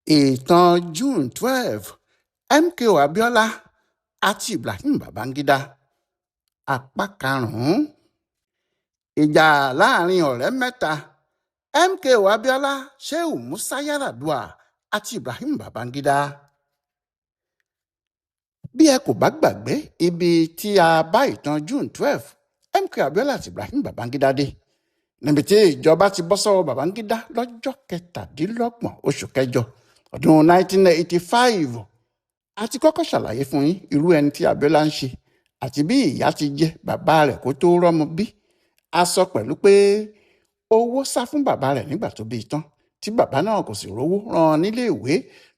Ìtàn June 12, MKO Abiola àti Ibrahim Babangida, apá karùn-ún. Ìjà láàrin ọ̀rẹ́ mẹ́ta, MKO Abiola, Shehu Musa Yar'Adua àti Ibrahim Babangida. Bí ẹ kò bá gbàgbé ibi tí a bá ìtàn June 12, MKO Abiola àti Ibrahim Babangida dé, níbi tí ìjọba ti bọ́ sọ́wọ́ Babangida lọ́jọ́ 27 oṣù kẹjọ ọdún 1985. A ti kọ́kọ́ ṣàlàyé fún yín irú ẹni tí Abiola ń ṣe àti bí ìyà ti jẹ bàbá rẹ̀ kó tó rọ́mọ bí. A sọ pẹ̀lú pé owó sá fún bàbá rẹ̀ nígbà tó bí i tán, tí bàbá náà kò sì rówó rán an níléèwé,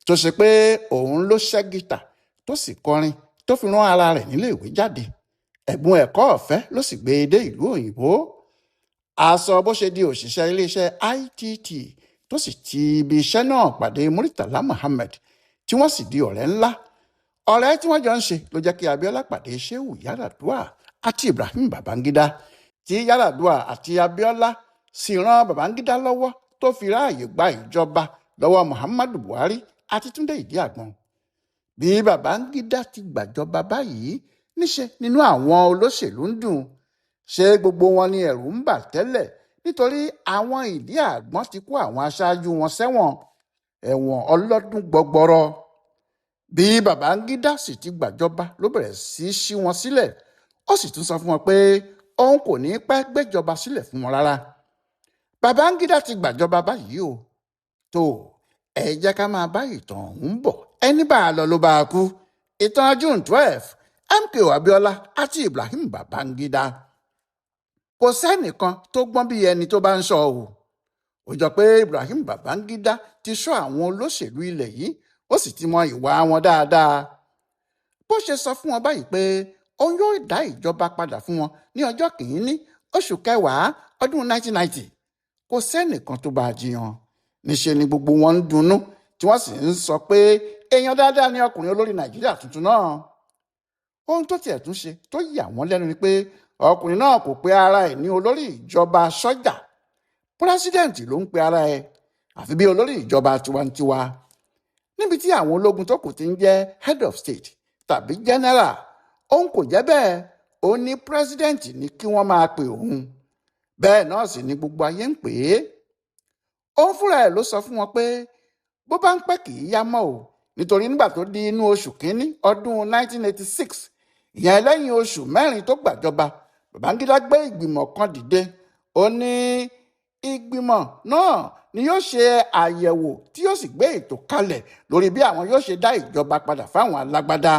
tó ṣe pé òun ló ṣẹ́ gìtà tó sì kọrin tó fi rán ara rẹ̀ níléèwé jáde. Ẹ̀bùn ẹ̀kọ́ ọ̀fẹ́ ló sì gbé e dé ìlú òyìnbó. A sọ bó ṣe di òṣìṣẹ́ iléeṣẹ́ ITT, tó sì ti ibi iṣẹ́ náà pàdé Murtala Muhammed, tí wọ́n sì di ọ̀rẹ́ ńlá. Ọ̀rẹ́ tí wọ́n jọ ń ṣe ló jẹ́ kí Abiola pàdé Shehu Yar'Adua àti Ibrahim Babangida, tí Yar'Adua àti Abiola sì ran Babangida lọ́wọ́ tó fi ráàyè gba ìjọba lọ́wọ́ Muhammadu Buhari àti Túndé Ìdíàgbọn. Bí Babangida ti gbàjọba báyìí, níṣe nínú àwọn olóṣèlú ń dùn. Ṣé gbogbo wọn ni ẹ̀rù ń bà tẹ́lẹ̀, nítorí àwọn Ìdíàgbọn ti kó àwọn aṣáájú wọn sẹ́wọ̀n, ẹ̀wọ̀n ọlọ́dún gbọgbọrọ. Bí Babangida sì ti gbàjọba ló bẹ̀rẹ̀ sí í ṣí wọn sílẹ̀. Ó sì tún sọ fún wọn pé òun kò ní pẹ́ gbéjọba sílẹ̀ fún wọn rárá. Babangida ti gbàjọba báyìí o. Tó, ẹ jẹ́ ká máa bá ìtàn ọ̀hún bọ̀. Ẹni bá a lọ ló bá a kú. Ìtàn June 12, MKO Abiola àti Ibrahim Babangida. Kò sẹ́nìkan tó gbọ́n bí ẹni tó bá ń sọ o. Ó jọ pé Ibrahim Babangida ti sọ àwọn olóṣèlú ilẹ̀ yìí, ó sì ti mọ ìwà wọn dáadáa. Bó ṣe sọ fún wọn báyìí pé òun yóò dá ìjọba padà fún wọn ní ọjọ́ 1 oṣù kẹwàá ọdún 1990, kò sẹ́nìkan tó bá a jiyàn. Níṣe ni gbogbo wọn ń dunnú, tí wọ́n sì ń sọ pé èèyàn dáadáa ni ọkùnrin olórí Nàìjíríà tuntun náà. Ohun tó tiẹ̀ tún ṣe tó yà wọ́n lẹ́nu ni pé ọkùnrin náà kò pe ara ẹ̀ ní olórí ìjọba sọ́jà. Pírẹsidẹ́ǹtì ló ń pe ara ẹ̀, àfi bí olórí ìjọba tiwantiwa. Níbi tí àwọn ológun tó kù ti ń jẹ́ head of state tàbí general, òun kò jẹ́ bẹ́ẹ̀. Ó ní pírẹsidẹ́ǹtì ní kí wọ́n máa pe òun. Bẹ́ẹ̀ náà sì ni gbogbo ayé ń pè é. Òun fúnra ẹ̀ ló sọ fún wọn pé bó bá ń pẹ́ kì í yá mọ́ o, nítorí nígbà tó di inú oṣù 1 ọdún 1986, ìyẹn lẹ́yìn oṣù 4 tó gbàjọba, Babangida gbé ìgbìmọ̀ kan dìde. Ó ní ìgbìmọ̀ náà ni yóò ṣe àyẹ̀wò tí yóò sì gbé ètò kalẹ̀ lórí bí àwọn yóò ṣe dá ìjọba padà fáwọn alágbádá.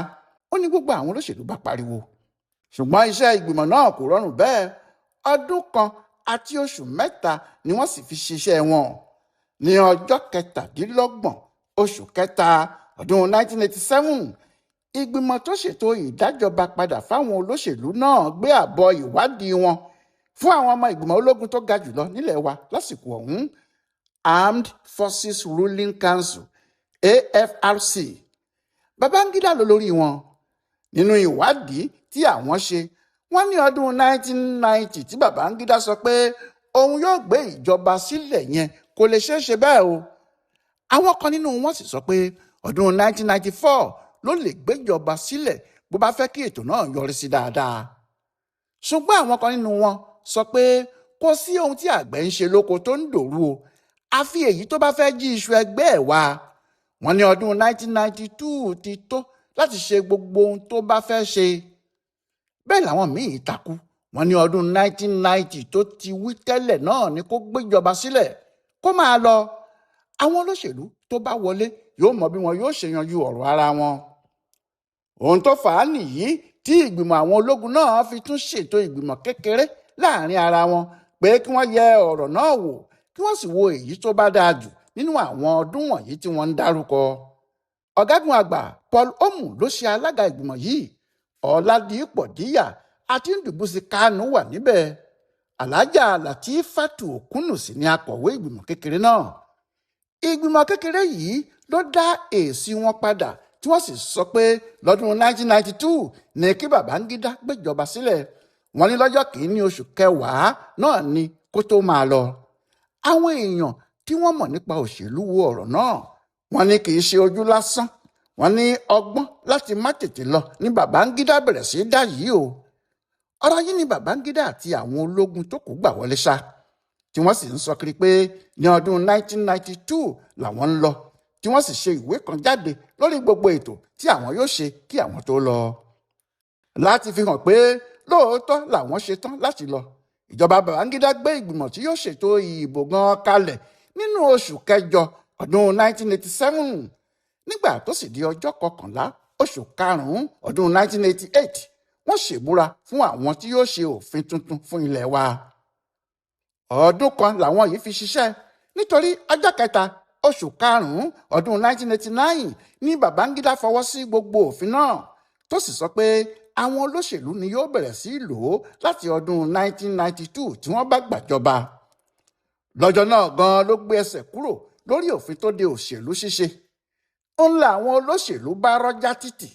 Ó ní gbogbo àwọn olóṣèlú bá pariwo. Ṣùgbọ́n iṣẹ́ ìgbìmọ̀ náà kò rọrùn bẹ́ẹ̀. Ọdún kan àti oṣù 3 ni wọ́n sì fi ṣiṣẹ́ wọn. Ní ọjọ́ 27 oṣù kẹta ọdún 1987, ìgbìmọ̀ tó ṣètò ìdájọba padà fáwọn olóṣèlú náà gbé àbọ̀ ìwádìí wọn fún àwọn ọmọ ìgbìmọ̀ ológun tó ga jùlọ nílẹ̀ wa lásìkò ọ̀hún, Armed Forces Ruling Council, AFRC. Babangida ló lórí wọn. Nínú ìwádìí tí àwọn ṣe, wọ́n ní ọdún 1990 tí Babangida sọ pé òun yóò gbé ìjọba sílẹ̀ yẹn kò lè ṣeé ṣe bẹ́ẹ̀ o. Àwọn kan nínú wọn sì sọ pé ọdún 1994 ló lè gbéjọba sílẹ̀ bó bá fẹ́ kí ètò náà yọrí sí dáadáa. Ṣùgbọ́n àwọn kan nínú wọn sọ pé kò sí ohun tí àgbẹ̀ ń ṣe lóko tó ń dòru o, àfi èyí tó bá fẹ́ jí iṣu ẹgbẹ́ ẹ̀ wá. Wọ́n ní ọdún 1992 ti tó láti ṣe gbogbo ohun tó bá fẹ́ ṣe. Bẹ́ẹ̀ làwọn míì takú. Wọ́n ní ọdún 1990 tó ti wí tẹ́lẹ̀ náà ni kó gbéjọba sílẹ̀ kó máa lọ. Àwọn olóṣèlú tó bá wọlé yóò mọ bí wọn yóò ṣe yanjú ọ̀rọ̀ ara wọn. Ohun tó fà á nìyí tí ìgbìmọ̀ àwọn ológun náà fi tún ṣètò ìgbìmọ̀ kékeré láàrin ara wọn pé kí wọ́n yẹ ọ̀rọ̀ náà wò, kí wọ́n sì wo èyí tó bá dáa jù nínú àwọn ọdún wọ̀nyí tí wọ́n ń dárúkọ. Ọ̀gágun àgbà Paul Omu ló ṣe alága ìgbìmọ̀ yìí. Ọ̀làdìpọ̀ Díyà àti Ndubuisi Kanu wà níbẹ̀. Alhaja Latifatu Okunu sì ni akọ̀wé ìgbìmọ̀ kékeré náà. Ìgbìmọ̀ kékeré yìí ló dá èsì wọn padà, tí wọ́n sì sọ pé lọ́dún 1992 ní kí Babangida gbéjọba sílẹ̀. Wọ́n ní lọ́jọ́ 1 oṣù kẹwàá náà ni kó tó máa lọ. Àwọn èèyàn tí wọ́n mọ̀ nípa òṣèlú wo ọ̀rọ̀ náà. Wọ́n ní kì í ṣe ojú lásán, wọ́n ní ọgbọ́n láti má tètè lọ ní Babangida bẹ̀rẹ̀ sí í dá yìí o. Ọ̀rọ̀ yìí ni Babangida àti àwọn ológun tó kù gbà wọlé ṣá, tí wọ́n sì ń sọ kiri pé ní ọdún 1992 làwọn ń lọ, tí wọ́n sì ṣe ìwé kan jáde lórí gbogbo ètò tí àwọn yóò ṣe kí àwọn tó lọ. Láti fi hàn pé lóòótọ́ làwọn ṣe tán láti lọ, ìjọba Babangida gbé ìgbìmọ̀ tí yóò ṣètò ìbò gan kalẹ̀ nínú oṣù kẹjọ ọdún 1987. Nígbà tó sì di ọjọ́ kọkànlá oṣù karùn-ún ọdún 1988, wọ́n ṣèbúra fún àwọn tí yóò ṣe òfin tuntun fún ilẹ̀ wa. Ọdún kan làwọn yìí fi ṣiṣẹ́, nítorí ọjọ́ kẹta oṣù karùn-ún ọdún 1989 ní Babangida fọwọ́ sí gbogbo òfin náà, tó sì sọ pé àwọn olóṣèlú ni yóò bẹ̀rẹ̀ sí í lò ó láti ọdún 1992 tí wọ́n bá gbàjọba. Lọ́jọ́ náà gan-an ló gbé ẹsẹ̀ kúrò lórí òfin tó de òṣèlú ṣíṣe. Ń la àwọn olóṣèlú bá rọ́jà títì.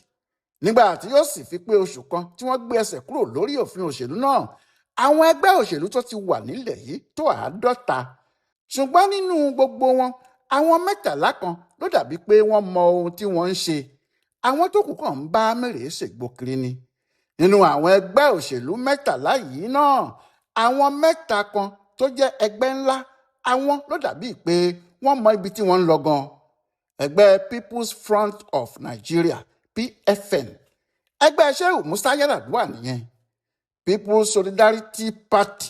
Nígbà tí yóò sì fi pé oṣù kan tí wọ́n gbé ẹsẹ̀ kúrò lórí òfin òṣèlú náà, àwọn ẹgbẹ́ òṣèlú tó ti wà nílẹ̀ yìí tó 50. Ṣùgbọ́n nínú gbogbo wọn, àwọn 13 kan ló dàbí pé wọ́n mọ ohun tí wọ́n ń ṣe. Àwọn tó kù kàn ń bá mèrè ṣègbò kiri ni. Nínú àwọn ẹgbẹ́ òṣèlú 13 yìí náà, àwọn 3 kan tó jẹ́ ẹgbẹ́ ńlá, àwọn ló dàbí pé wọ́n mọ ibi tí wọ́n ń lọ gan. Ẹgbẹ́ People's Front of Nigeria PFN, ẹgbẹ́ Shehu Musa Yar'Adua nìyẹn. People's Solidarity Party,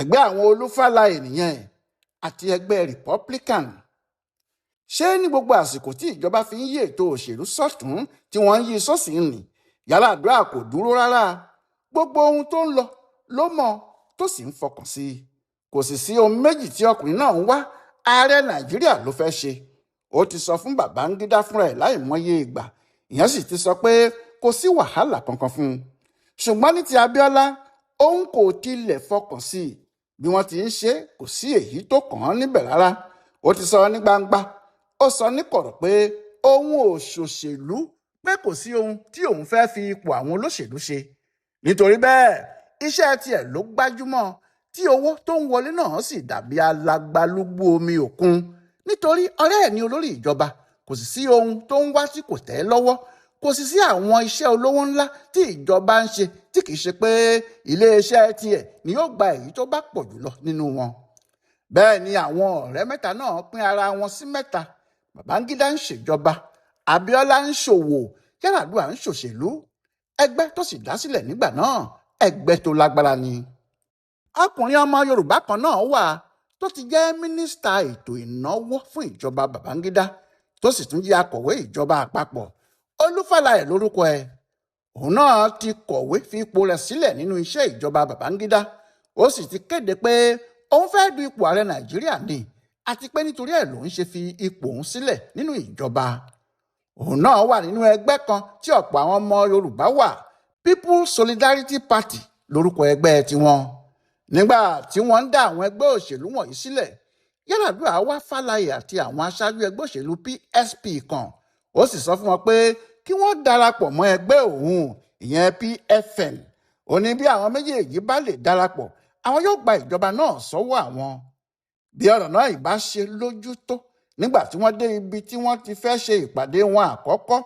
ẹgbẹ́ àwọn Olúfálàyé nìyẹn, àti ẹgbẹ́ Republican. Ṣé ní gbogbo àsìkò tí ìjọba fi ń yí ètò òṣèlú sọ́tún tí wọ́n ń yí sọ́sì nì, Yar'Adua kò dúró rárá. Gbogbo ohun tó ń lọ ló mọ̀ tó sì ń fọkàn sí i. Kò sì sí ohun méjì tí ọkùnrin náà ń wá, ààrẹ Nàìjíríà ló fẹ́ ṣe. Ó ti sọ fún Babangida fúnra ẹ̀ láìmọye ìgbà, ìyẹn sì ti sọ pé kò sí wàhálà kankan fún un. Ṣùgbọ́n ní ti Abíọ́lá, òun kò tilẹ̀ fọkàn sí i. Bí wọ́n ti ń ṣe, kò sí èyí tó kàn án níbẹ̀ rárá. Ó ti sọ ní gbangba, ó sọ ní kọ̀rọ̀ pé òun ò ṣòṣèlú, pé kò sí ohun tí òun fẹ́ fi ipò àwọn olóṣèlú ṣe. Nítorí bẹ́ẹ̀, iṣẹ́ tiẹ̀ ló gbájúmọ́, tí owó tó ń wọlé náà sì dàbí alagbalúgbú omi òkun. Nítorí ọ̀rẹ́ ẹ̀ ní olórí ìjọba, kò sì sí ohun tó ń wá tí kò tẹ́ lọ́wọ́. Kò sì sí àwọn iṣẹ́ olówó ńlá tí ìjọba ń ṣe tí kìí ṣe pé iléeṣẹ́ tiẹ̀ ni yóò gba èyí tó bá pọ̀ jùlọ nínú wọn. Bẹ́ẹ̀ ni àwọn ọ̀rẹ́ mẹ́ta náà pín ara wọn sí mẹ́ta. Babangida ń ṣèjọba, Abíọ́lá ń ṣòwò, Yar'Adua ń ṣòṣèlú. Ẹgbẹ́ tó sì dá sílẹ̀ nígbà náà, ẹgbẹ́ tó lágbára ni. Ọkùnrin ọmọ Yorùbá kan náà wà tó ti jẹ́ mínísítà ètò ìnáwó fún ìjọba Babangida, tó sì tún jẹ́ akọ̀wé ìjọba àpapọ̀. Olúfálàyé lórúkọ ẹ̀. Òun náà ti kọ̀wé fi ipò rẹ̀ sílẹ̀ nínú iṣẹ́ ìjọba Babangida. Ó sì ti kéde pé òun fẹ́ du ipò ààrẹ Nàìjíríà ni, àti pé nítorí ẹ̀ lòun ṣe fi ipò òun sílẹ̀ nínú ìjọba. Òun náà wà nínú ẹgbẹ́ kan tí ọ̀pọ̀ àwọn ọmọ Yorùbá wà, People's Solidarity Party lórúkọ ẹgbẹ́ tiwọn. Nígbà tí wọ́n ń dá àwọn ẹgbẹ́ òṣèlú wọ̀nyí sílẹ̀, Yar'Adua wá Fálàyé àti àwọn aṣáájú ẹgbẹ́ òṣèlú PSP kan. Ó sì sọ fún wọn pé kí wọ́n darapọ̀ mọ́ ẹgbẹ́ òun, ìyẹn PFN. Ó ní bí àwọn méjèèjì bá lè darapọ̀, àwọn yóò gba ìjọba náà sọ́wọ́ àwọn. Bí ọ̀rọ̀ náà ìbá ṣe lójú tó, nígbà tí wọ́n dé ibi tí wọ́n ti fẹ́ ṣe ìpàdé wọn àkọ́kọ́,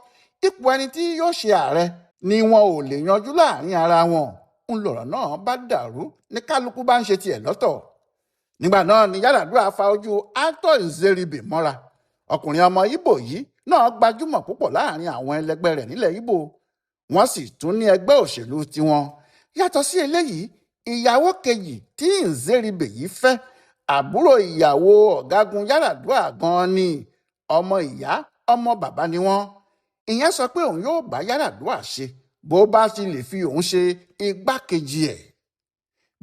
ipò ẹni tí yóò ṣe ààrẹ ni wọn ò lè yanjú láàrin ara wọn. Ń lọ̀rọ̀ náà bá dàrú ní kálukú bá ń ṣe tiẹ̀ lọ́tọ̀. Nígbà náà ni Yar'Adua fa ojú Arthur Nzeribe mọ́ra. Ọkùnrin ọmọ Ìgbò yìí náà gbajúmọ̀ púpọ̀ láàrin àwọn ẹlẹgbẹ́ rẹ̀ nílẹ̀ Ìgbò. Wọ́n sì tún ní ẹgbẹ́ òṣèlú tiwọn. Yàtọ̀ sí eléyìí, ìyàwó kejì tí Nzeribe yìí fẹ́, àbúrò ìyàwó ọ̀gágun Yar'Adua gan-an ni, ọmọ ìyá ọmọ bàbá ni wọ́n. Ìyẹn sọ pé òun yóò bá Yar'Adua ṣe bó bá ti lè fi òun ṣe igbákejì ẹ̀.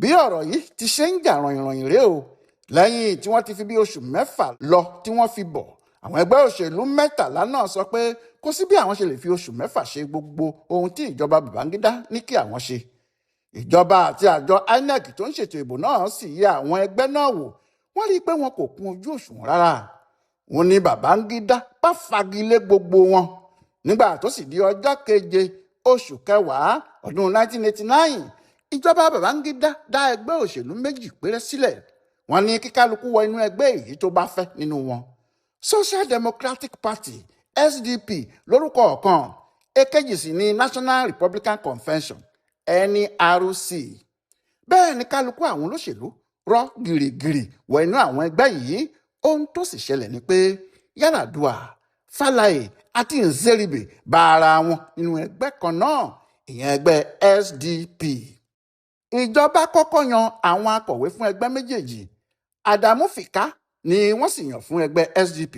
Bí ọ̀rọ̀ yìí ti ṣe ń jà rànyìnrànyìn rèé o. Lẹ́yìn tí wọ́n ti fi bí oṣù 6 lọ tí wọ́n fi bọ̀, àwọn ẹgbẹ́ òṣèlú 13 náà sọ pé kò sí bí àwọn ṣe lè fi oṣù 6 ṣe gbogbo ohun tí ìjọba Babangida ní kí àwọn ṣe. Ìjọba àti àjọ INEC tó ń ṣètò ìbò náà sì yẹ àwọn ẹgbẹ́ náà wò. Wọ́n rí i pé wọn kò kún ojú òṣùwọ̀n rárá. Wọ́n ní Babangida bá fagilé gbogbo wọn. Nígbà tó sì di ọjọ́ keje oṣù kẹwàá ọdún 1989, ìjọba Babangida dá ẹgbẹ́ òṣèlú 2 péré sílẹ̀. Wọ́n ní kí kálukú wọ inú ẹgbẹ́ èyí tó bá fẹ́ nínú wọn. Social Democratic Party, SDP, lórúkọ ọ̀kan, èkejì sì ní National Republican Convention, NRC. Bẹ́ẹ̀ ni kálukú àwọn olóṣèlú rọ́ gìrìgìrì wọ inú àwọn ẹgbẹ́ yìí. Ohun tó sì ṣẹlẹ̀ ni pé Yar'Adua, Falae àti Nzeribe bá ara wọn nínú ẹgbẹ́ kan náà, ìyẹn ẹgbẹ́ SDP. Ìjọba kọ́kọ́ yan àwọn akọ̀wé fún ẹgbẹ́ méjèèjì. Adamu Fika ni wọ́n sì yàn fún ẹgbẹ́ SDP.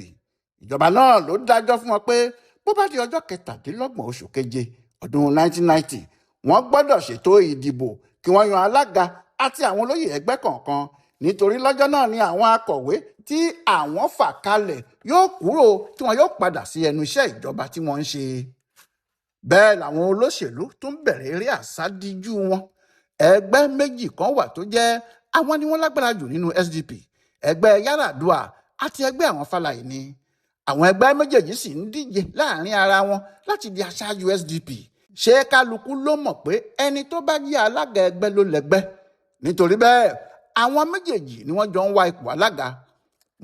Ìjọba náà ló dájọ́ fún wọn pé bó bá di ọjọ́ 27 oṣù keje ọdún 1990, wọ́n gbọ́dọ̀ ṣètò ìdìbò kí wọ́n yan alága àti àwọn olóyè ẹgbẹ́ kọ̀ọ̀kan, nítorí lọ́jọ́ náà ni àwọn akọ̀wé tí àwọn fà kalẹ̀ yóò kúrò, tí wọ́n yóò padà sí ẹnu iṣẹ́ ìjọba tí wọ́n ń ṣe. Bẹ́ẹ̀ làwọn olóṣèlú tún bẹ̀rẹ̀ eré àsádíjú wọn. Ẹgbẹ́ méjì kan wà tó jẹ́ àwọn ni wọ́n lágbára jù nínú SDP: ẹgbẹ́ Yar'Adua àti ẹgbẹ́ àwọn Falae ni. Àwọn ẹgbẹ́ méjèèjì sì ń díje láàrin ara wọn láti di aṣáájú SDP. Ṣé kálukú ló mọ̀ pé ẹni tó bá jẹ́ alága ẹgbẹ́ ló lẹ́gbẹ́? Nítorí bẹ́ẹ̀, àwọn méjèèjì ni wọ́n jọ ń wá ipò alága.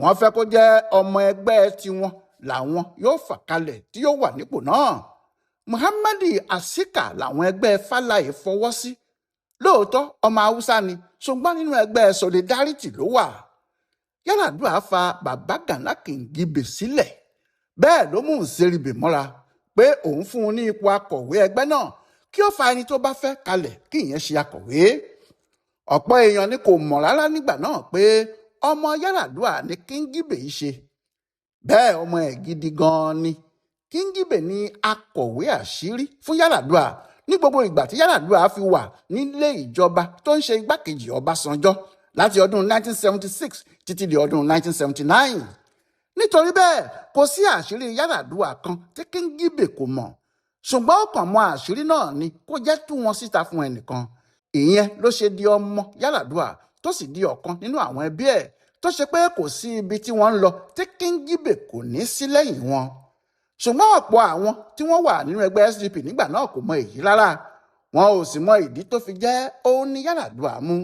Wọ́n fẹ́ kó jẹ́ ọmọ ẹgbẹ́ tiwọn làwọn yóò fà kalẹ̀ tí yóò wà nípò náà. Muhammadu Asika làwọn ẹgbẹ́ Falae fọwọ́ sí. Lóòótọ́, ọmọ Haúsá ni, ṣùgbọ́n nínú ẹgbẹ́ Solidarity ló wà. Yar'Adua fa Bàbá Gana Kingibe sílẹ̀, bẹ́ẹ̀ ló mú Nzeribe mọ́ra pé òun fún un ní ipò akọ̀wé ẹgbẹ́ náà, kí ó fa ẹni tó bá fẹ́ kalẹ̀ kí ìyẹn ṣe akọ̀wé. Ọ̀pọ̀ èèyàn ni kò mọ̀ rárá nígbà náà pé ọmọ Yar'Adua ni Kingibe yìí ṣe. Bẹ́ẹ̀, ọmọ ẹ̀ gidi gan-an ni. Kingibe ní akọ̀wé àṣírí fún Yar'Adua ní gbogbo ìgbà tí Yar'Adua fi wà nílé ìjọba tó ń ṣe igbákejì Ọbásanjọ́ láti ọdún 1976 títí di ọdún 1979. Nítorí bẹ́ẹ̀, kò sí àṣírí Yar'Adua kan tí Kingibe kò mọ̀, ṣùgbọ́n ó kàn mọ àṣírí náà ni kó jẹ́ tú wọn síta fún ẹnìkan. Ìyẹn ló ṣe di ọmọ Yar'Adua, tó sì di ọ̀kan nínú àwọn ẹbí ẹ̀, tó ṣe pé kò sí ibi tí wọ́n ń lọ tí Kingibe kò ní sí lẹ́yìn wọn. Ṣùgbọ́n ọ̀pọ̀ àwọn tí wọ́n wà nínú ẹgbẹ́ SDP nígbà náà kò mọ èyí rárá. Wọn ò sì mọ ìdí tó fi jẹ́ òun ní Yar'Adua mú.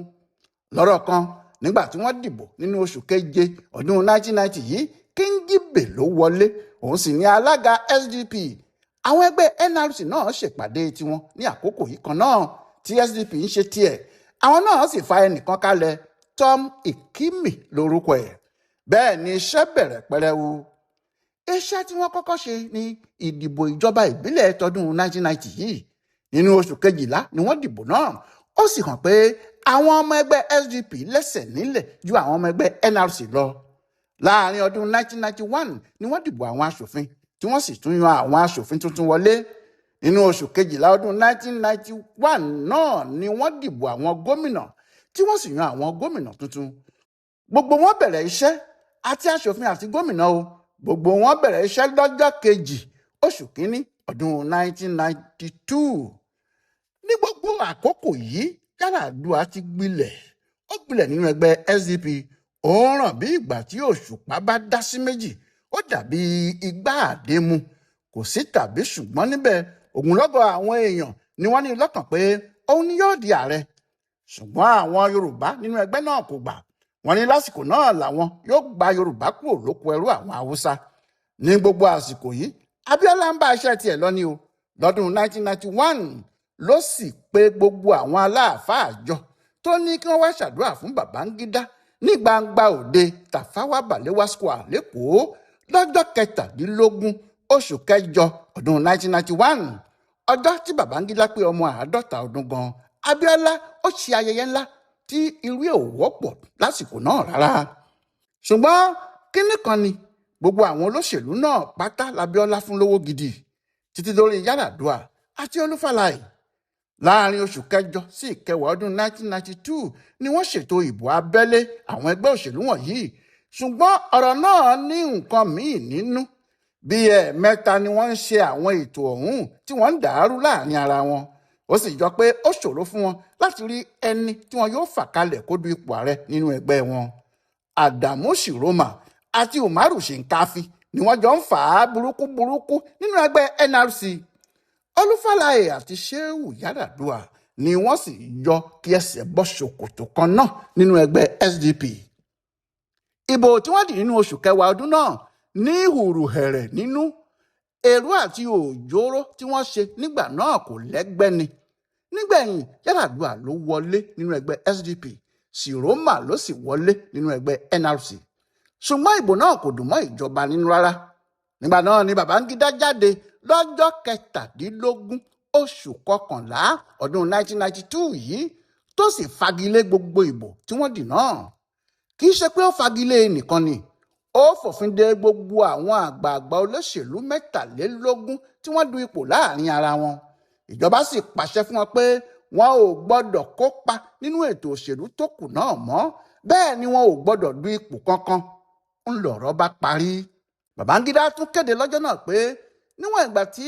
Lọ́rọ̀ kan, nígbà tí wọ́n dìbò nínú oṣù keje ọdún 1990 yìí, Kingibe ló wọlé, òun sì ní alága SDP. Àwọn ẹgbẹ́ NRC náà ṣèpàdé tiwọn ní àkókò yìí kan náà tí SDP ń ṣe tiẹ̀. Àwọn náà sì fa ẹnìkan kalẹ̀, Tom Ikimi lórúkọ ẹ̀. Bẹ́ẹ̀ ni iṣẹ́ bẹ̀rẹ̀ pẹrẹwu. Iṣẹ́ tí wọ́n kọ́kọ́ ṣe ní ìdìbò ìjọba ìbílẹ̀ tọdún 1990 yìí. Nínú oṣù kejìlá ni wọ́n dìbò náà. Ó sì hàn pé àwọn ọmọ ẹgbẹ́ SDP lẹ́sẹ̀ nílẹ̀ ju àwọn ọmọ ẹgbẹ́ NRC lọ. Láàrin ọdún 1991 ni wọ́n dìbò àwọn aṣòfin, tí wọ́n sì tún yan àwọn aṣòfin tuntun wọlé. Nínú oṣù kejìlá ọdún 1991 náà ni wọ́n dìbò àwọn gómìnà, tí wọ́n sì yan àwọn gómìnà tuntun. Gbogbo wọn bẹ̀rẹ̀ iṣẹ́, àti aṣòfin àti gómìnà o. Gbogbo wọn bẹ̀rẹ̀ iṣẹ́ lọ́jọ́ 2 oṣù 1 ọdún 1992. Ní gbogbo àkókò yìí, Yar'Adua ti gbilẹ̀. Ó gbilẹ̀ nínú ẹgbẹ́ SDP. Ó ń ràn bí ìgbà tí òṣùpá bá dá sí méjì. Ó dàbí igbá àdému. Kò sí tàbí ṣùgbọ́n níbẹ̀, ogunlọ́gọ̀ àwọn èèyàn ni wọ́n ní lọ́kàn pé òun ni yóò di ààrẹ. Ṣùgbọ́n àwọn Yorùbá nínú ẹgbẹ́ náà kò gbà. Wọ́n ní lásìkò náà làwọn yóò gba Yorùbá kúrò lóko ẹrú àwọn Haúsá. Ní gbogbo àsìkò yìí, Abíọ́lá ń bá iṣẹ́ tiẹ̀ lọ ní o. Lọ́dún 1991 ló sì pé gbogbo àwọn aláàfáà jọ, tó ní kí wọ́n wá ṣàdúrà fún Babangida ní gbangba òde Tafawa Balewa Square lÉkòó lọ́jọ́ 17 oṣù kẹjọ ọdún 1991, ọjọ́ tí Babangida pé ọmọ 50 ọdún gan. Abíọ́lá ó ṣe ayẹyẹ ńlá tí irú ẹ̀ ò wọ́pọ̀ lásìkò náà rárá. Ṣùgbọ́n kínní kan ni, gbogbo àwọn olóṣèlú náà pátá l'Abíọ́lá fún lówó gidi, títí dórí Yar'Adua àti Olú Fálaè. Láàrin oṣù kẹjọ sí ìkẹwàá ọdún 1992 ni wọ́n ṣètò ìbò abẹ́lé àwọn ẹgbẹ́ òṣèlú wọ̀nyí. Ṣùgbọ́n ọ̀rọ̀ náà ní nǹkan míì nínú. Bí ẹ̀ẹ̀mẹ́ta ni wọ́n ń ṣe àwọn ètò ọ̀hún, tí wọ́n ń dàrú láàrin ara wọn. Ó sì jọ pé ó ṣòro fún wọn láti rí ẹni tí wọn yóò fà kalẹ̀ kó du ipò ààrẹ nínú ẹgbẹ́ wọn. Adamu Ciroma àti Umaru Shinkafi ni wọ́n jọ ń fà á burúkú burúkú nínú ẹgbẹ́ NRC. Olú Fálaè àti Shehu Yar'Adua ni wọ́n sì yọ kí ẹsẹ̀ bọ́ ṣòkòtò kan náà nínú ẹgbẹ́ SDP. Ìbò tí wọ́n dì nínú oṣù kẹwàá ọdún náà ní hùrùhẹ̀rẹ̀ nínú. Èrú àti òjòrò tí wọ́n ṣe nígbà náà kò lẹ́gbẹ́ ni. Nígbẹ̀yìn, Yar'Adua ló wọlé nínú ẹgbẹ́ SDP, Ciroma ló sì wọlé nínú ẹgbẹ́ NRC. Ṣùgbọ́n ìbò náà kò dùn mọ́ ìjọba nínú rárá. Nígbà náà ni Babangida jáde lọ́jọ́ 17 oṣù kọkànlá ọdún 1992 yìí, tó sì fagilé gbogbo ìbò tí wọ́n dì náà. Kì í ṣe pé ó fagilé nìkan ni, ó fòfin de gbogbo àwọn àgbààgbà olóṣèlú 23 tí wọ́n du ipò láàrin ara wọn. Ìjọba sì pàṣẹ fún wọn pé wọn ò gbọ́dọ̀ kópa nínú ètò òṣèlú tó kù náà mọ́, bẹ́ẹ̀ ni wọn ò gbọ́dọ̀ du ipò kankan. Ń lọ̀rọ̀ bá parí. Babangida tún kéde lọ́jọ́ náà pé níwọ̀n ìgbà tí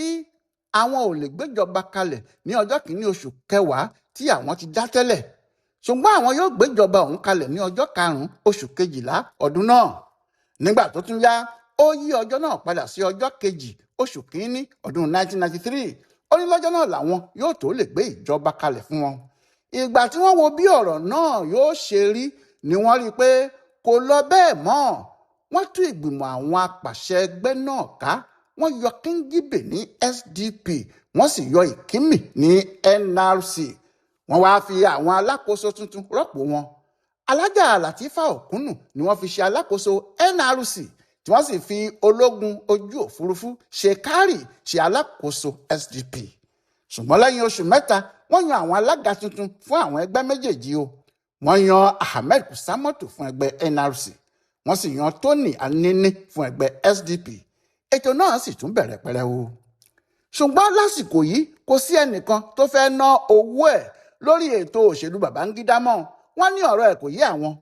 àwọn ò lè gbéjọba kalẹ̀ ní ọjọ́ 1 oṣù kẹwàá tí àwọn ti dá tẹ́lẹ̀, ṣùgbọ́n àwọn yóò gbéjọba ọ̀hún kalẹ̀ ní ọjọ́ 5 oṣù kejìlá ọdún náà. Nígbà tó tún yá, ó yí ọjọ́ náà padà sí ọjọ́ 2 oṣù 1 ọdún 1993. Ó ní lọ́jọ́ náà làwọn yóò tó lè gbé ìjọba kalẹ̀ fún wọn. Ìgbà tí wọ́n wo bí ọ̀rọ̀ náà yóò ṣe rí ni wọ́n rí i pé kò lọ bẹ́ẹ̀ mọ́. Wọ́n tú ìgbìmọ̀ àwọn apàṣẹ ẹgbẹ́ náà ká, wọ́n yọ Kingibe ní SDP, wọ́n sì yọ Ìkímì ní NRC. Wọ́n wáá fi àwọn alákòóso tuntun rọ́pò wọn. Alájà Latifa Òkúnnù ni wọ́n fi ṣe alákòóso NRC, tí wọ́n sì fi ológun ojú òfurufú Shekari ṣe alákòóso SDP. Ṣùgbọ́n lẹ́yìn oṣù 3, wọ́n yan àwọn alága tuntun fún àwọn ẹgbẹ́ méjèèjì o. Wọ́n yan Ahmed Kusamotu fún ẹgbẹ́ NRC, wọ́n sì yan Tony Anini fún ẹgbẹ́ SDP. Ètò náà sì tún bẹ̀rẹ̀ pẹrẹwu. Ṣùgbọ́n lásìkò yìí kò sí ẹnìkan tó fẹ́ ná owó ẹ̀ lórí ètò òṣèlú Babangida mọ́. Wọ́n ní ọ̀rọ̀ ẹ̀ kò yé àwọn.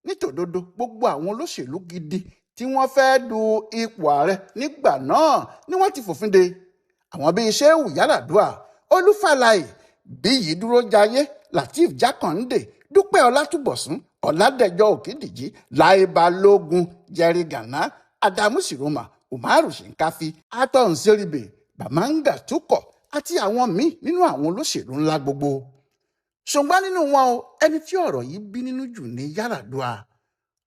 Nítòdodo, gbogbo àwọn olóṣèlú gidi tí wọ́n fẹ́ du ipò ààrẹ nígbà náà ni wọ́n ti fòfin de. Àwọn bíi Shehu Yar'Adua, Olúfàlàyé, Bíyì Dúrójayé, Lateef Jákàndé, Dúpẹ́ Ọlátúbọ̀sún, Ọ̀làdẹ̀jọ Òkìdìjì, Láì Balógun, Jerry Gana, Adamu Ciroma, Umaru Shinkafi, Atom Seribe, Bamanga Tukọ̀ àti àwọn míì nínú àwọn olóṣèlú ńlá gbogbo. Ṣùgbọ́n nínú wọn o, ẹni tí ọ̀rọ̀ yìí bí nínú jù ní Yar'Adua.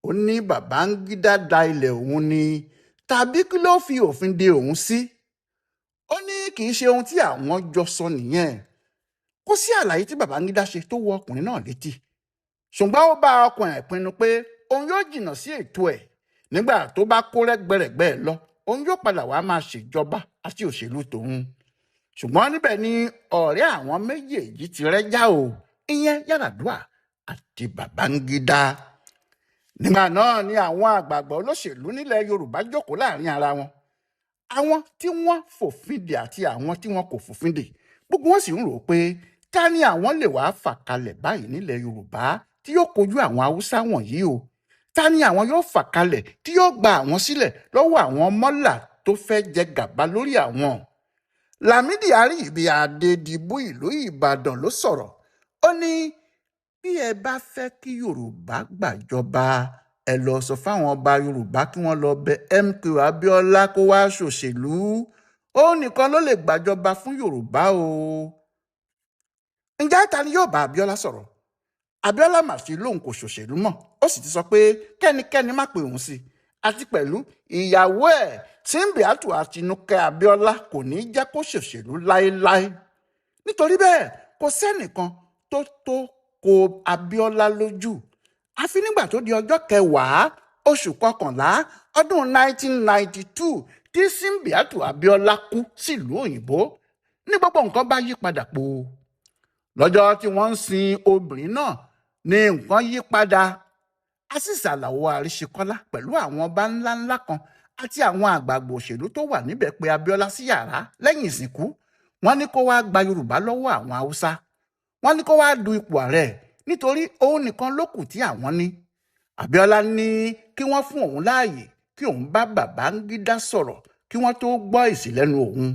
Ó ní Babangida da ilẹ̀ òun ni, tàbí kí ló fi òfin de òun sí? Ó ní kì í ṣe ohun tí àwọn jọ sọ nìyẹn. Kò sí àlàyé tí Babangida ṣe tó wọ ọkùnrin náà létí. Ṣùgbọ́n ó bá ọkùnrin ẹ̀ pinnu pé òun yóò jìnnà sí ètò ẹ̀. Nígbà tó bá kó rẹ́gbẹ̀rẹ̀gbẹ́ lọ, òun yóò padà wá máa ṣèjọba àti òṣèlú tòun. Ṣùgbọ́n níbẹ̀ ni ọ̀rẹ́ àwọn méjèèjì ti rẹ́jà o, ìyẹn Yar'Adua àti Babangida. Nígbà náà ni àwọn àgbààgbà olóṣèlú nílẹ̀ Yorùbá jókòó láàrin ara wọn. Àwọn tí wọ́n fòfin dè àti àwọn tí wọn kò fòfin dè, gbogbo wọn sì ń rò ó pé ta ni àwọn lè wá fà kalẹ̀ báyìí nílẹ̀ Yorùbá tí yóò kojú àwọn Haúsá wọ̀nyí o? Ta ni àwọn yóò fà kalẹ̀ tí yóò gba àwọn sílẹ̀ lọ́wọ́ àwọn mọ́là tó fẹ́ jẹ gàba lórí àwọn? Lámídì Àríyìbí Adédìbú ìlú Ìbàdàn ló sọ̀rọ̀. Ó ní bí ẹ bá fẹ́ kí Yorùbá gbàjọba, ẹ lọ sọ fáwọn ọba Yorùbá kí wọ́n lọ bẹ MKO Abíọ́lá kó wá ṣòṣèlú. Òun nìkan ló lè gbàjọba fún Yorùbá o. Ǹjẹ́ ta ni yóò bá Abíọ́lá sọ̀rọ̀? Abíọ́lá mà sí lóun kò ṣòṣèlú mọ́, ó sì ti sọ pé kẹ́nikẹ́ni má pe òun sí i. Àti pẹ̀lú ìyàwó ẹ̀ Simbiatu Àtinúkẹ́ Abíọ́lá kò ní jẹ́ kó ṣòṣèlú láéláé. Nítorí bẹ́ẹ̀, kò sẹ́nìkan tó tó ko Abíọ́lá lójú. Àfi nígbà tó di ọjọ́ 10 oṣù kọkànlá ọdún 1992 tí Simbiatu Abíọ́lá kú sílùú òyìnbó ní gbogbo nǹkan bá yí padà po. Lọ́jọ́ tí wọ́n ń sin obìnrin náà ní nǹkan yí padà. Azeez Alao Àríṣekọ́lá pẹ̀lú àwọn ọba ńláńlá kan àti àwọn àgbààgbà òṣèlú tó wà níbẹ̀ pé Abíọ́lá sí yàrá lẹ́yìn ìsìnkú. Wọ́n ní kó wá gba Yorùbá lọ́wọ́ àwọn Haúsá. Wọ́n ní kó wá du ipò ààrẹ nítorí òun nìkan ló kù tí àwọn ní. Abíọ́lá ní kí wọ́n fún òun láàyè kí òun bá Babangida sọ̀rọ̀ kí wọ́n tó gbọ́ èsì lẹ́nu òun.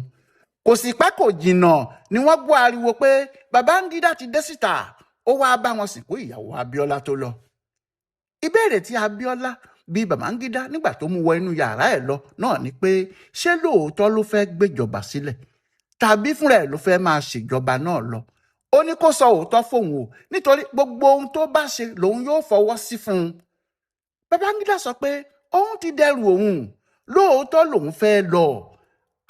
Kò sì pẹ́ kò jìnnà ni wọ́n gbọ́ ariwo pé Babangida ti dé síta, ó wáá bá wọn sìnkú ìyàwó Abíọ́lá tó lọ. Ìbéèrè tí Abíọ́lá bí Babangida nígbà tó mú wọ inú yàrá ẹ̀ lọ náà ni pé ṣé lóòótọ́ ló fẹ́ gbéjọba sílẹ̀ tàbí fúnra ẹ̀ ló fẹ́ máa ṣèjọba náà lọ. Ó ní kó sọ òótọ́ fóun o, nítorí gbogbo ohun tó bá ṣe lòun yóò fọwọ́ sí fún un. Babangida sọ pé òun ti dẹrù òun, Lóòótọ́ lòun fẹ́ lọ.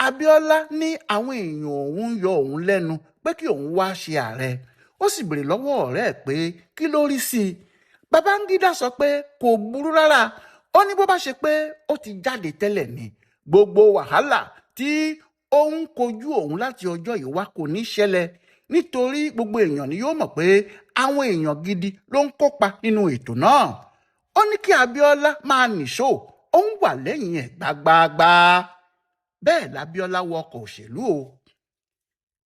Abíọ́lá ní àwọn èèyàn òun yọ òun lẹ́nu pé kí òun wá ṣe ààrẹ. Ó sì béèrè lọ́wọ́ ọ̀rẹ́ ẹ̀ pé kí ló rí sí i. Babangida sọ pé kò burú rárá. Ó ní bó bá ṣe pé ó ti jáde tẹ́lẹ̀ ni, gbogbo wàhálà tí ó ń kojú òun láti ọjọ́ yìí wá kò ní ṣẹlẹ̀, nítorí gbogbo èèyàn ni yóò mọ̀ pé àwọn èèyàn gidi ló ń kópa nínú ètò náà. Ó ní kí Abíọ́lá máa nìṣó, ó ń wà lẹ́yìn ẹ̀ gbágbáágbá. Bẹ́ẹ̀ l'Abíọ́lá wọ ọkọ̀ òṣèlú o.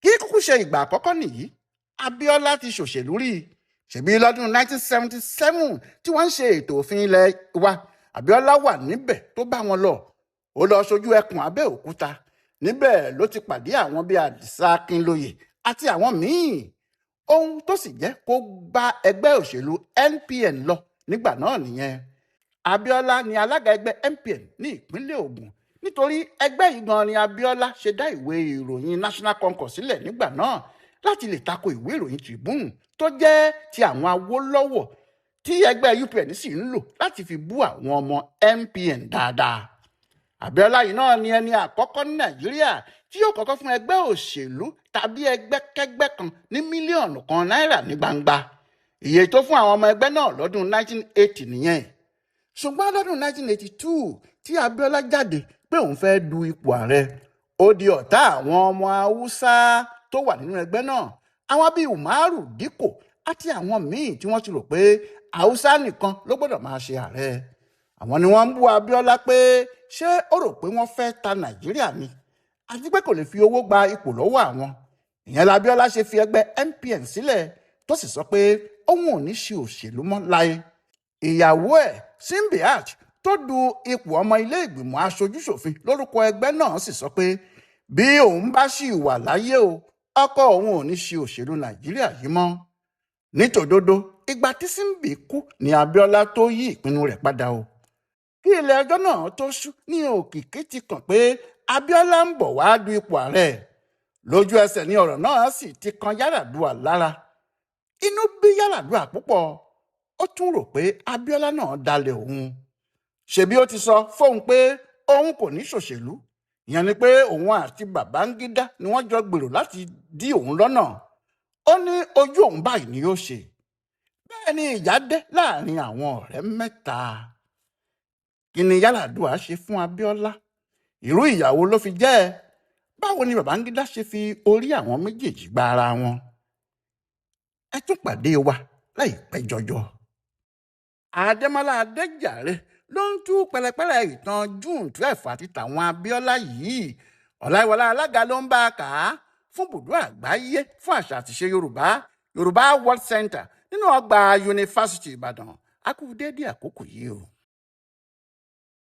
Kí kúkú ṣe ìgbà àkọ́kọ́ nìyí Abíọ́lá ti ṣòṣèlú rí. Ṣèbí lọ́dún 1977 tí wọ́n ń ṣe ètò òfin ilẹ̀ wa, Abíọ́lá wà níbẹ̀ tó bá wọn lọ. Ó lọ ṣojú ẹkùn Abẹ́òkúta. Níbẹ̀ ló ti pàdé àwọn bíi Àdìsá Akínlóye àti àwọn míì. Ohun tó sì jẹ́ kó bá ẹgbẹ́ òṣèlú NPN lọ nígbà náà nìyẹn. Abíọ́lá ni alága ẹgbẹ́ NPN ní ìpínlẹ̀ Ògùn. Nítorí ẹgbẹ́ yìí gan ni Abíọ́lá ṣe dá ìwé ìròyìn National Concord sílẹ̀ nígbà náà láti lè tako ìwé ìròyìn Tribune tó jẹ́ ti àwọn Awólọ́wọ̀ tí ẹgbẹ́ UPN sì ń lò láti fi bú àwọn ọmọ NPN dáadáa. Abíọ́lá yìí náà ni ẹni àkọ́kọ́ ní Nàìjíríà tí yóò kọ́kọ́ fún ẹgbẹ́ òṣèlú tàbí ẹgbẹ́kẹ́gbẹ́ kan ní 1 mílíọ̀nù náírà ní gbangba. Iye tó fún àwọn ọmọ ẹgbẹ́ náà lọ́dún 1980 nìyẹn. Ṣùgbọ́n lọ́dún 1982 tí Abíọ́lá jáde pé òun fẹ́ du ipò ààrẹ, ó di ọ̀tá àwọn ọmọ Haúsá tó wà nínú ẹgbẹ́ náà, àwọn bíi Umaru Dikko àti àwọn míì tí wọ́n ti rò pé Haúsá nìkan ló gbọ́dọ̀ máa ṣe ààrẹ. Àwọn ni wọ́n ń bú Abíọ́lá pé ṣé ó rò pé wọ́n fẹ́ ta Nàìjíríà ni, àti pé kò lè fi owó gba ipò lọ́wọ́ àwọn. Ìyẹn l'Abíọ́lá ṣe fi ẹgbẹ́ NPN sílẹ̀ tó sì sọ pé òun ò ní ṣe òṣèlú mọ́ láyé. Ìyàwó ẹ̀ Simbiat tó du ipò ọmọ ilé ìgbìmọ̀ aṣojúṣòfin lórúkọ ẹgbẹ́ náà sì sọ pé bí òun bá ṣì wà láyé o, ọkọ òun ò ní ṣe òṣèlú Nàìjíríà yìí mọ́. Nítòdodo, ìgbà tí Simbi kú ni Abíọ́lá tó yí ìpinnu rẹ̀ padà o. Kí ilẹ̀ ọjọ́ náà tó ṣú ní òkìkí ti kàn pé Abíọ́lá ń bọ̀ wá du ipò ààrẹ. Lójú ẹsẹ̀ ni ọ̀rọ̀ náà sì ti kan Yar'Adua lára. Inú bí Yar'Adua púpọ̀. Ó tún rò pé Abíọ́lá náà dalẹ̀ òun. Ṣebí ó ti sọ fóun pé òun kò ní ṣòṣèlú. Ìyẹn ni pé òun àti Babangida ni wọ́n jọ gbèrò láti dí òun lọ́nà. Ó ní ojú òun báyìí ni yóò ṣe. Bẹ́ẹ̀ ni ìjà dé láàrin àwọn ọ̀rẹ́ mẹ́ta. Kí ni Yar'Adua ṣe fún Abíọ́lá? Irú ìyàwó ló fi jẹ́ ẹ. Báwo ni Babangida ṣe fi orí àwọn méjèèjì gba ara wọn? Ẹ tún pàdé wa láìpẹ́ jọjọ. Adémọ́lá Adéjàre ló ń tú pẹ̀lẹ́pẹ̀lẹ́ ìtàn June 12 àti tàwọn Abíọ́lá yìí. Ọláìwọlá Alága ló ń bá a kà á fún bùdó àgbáyé fún àṣà àtìṣe Yorùbá, Yorùbá World Center nínú ọgbà Yunifásitì Ìbàdàn. A kú déédéé àkókò yìí o.